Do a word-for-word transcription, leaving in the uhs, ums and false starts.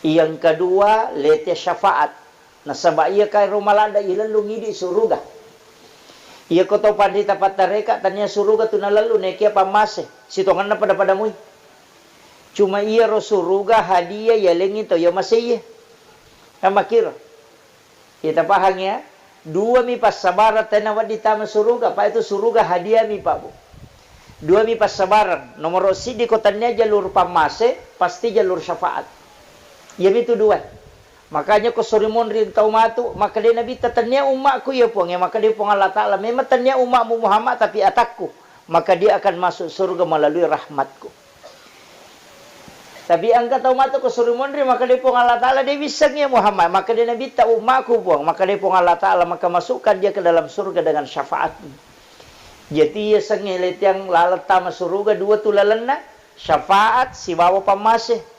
Yang kedua, lete syafaat. Nasaba iya kairo maladda ilellung idi suruga. Iya ko to panrita pattareka tania suruga tu nalellu nekia pammase. Sitongenna pada-pada mui. Cuma iya ro suruga hadiah yalengi to iya maseiye. Kan makiro. Kita pahang ya. Dua mi passabarang tena wedding tama suruga, pa itu suruga hadiah mi, Pak Bu. Dua mi passabarang. Nomoro siddi ko tania jalur pammase, pasti jalur syafaat. Iya mi tu dua. Makanya ko sori monri tau matu, maka de Nabi tania ummakku ya Puang, ya maka de Puang Allah Ta'ala. Memang tania ummakmu Muhammad tapi atakku, maka dia akan masuk surga melalui rahmatku. Tapi engka tau matu ko suri monri, maka de Puang Allah Ta'ala de wissengngi Muhammad, maka de Nabitta ummaku Puang, maka de Puang Allah Ta'ala, maka masukkan dia ke dalam surga dengan syafaatmu. Jadi iya sengnge letiang laleng tama suruga dua tu lalenna, syafaat sibawa pammase.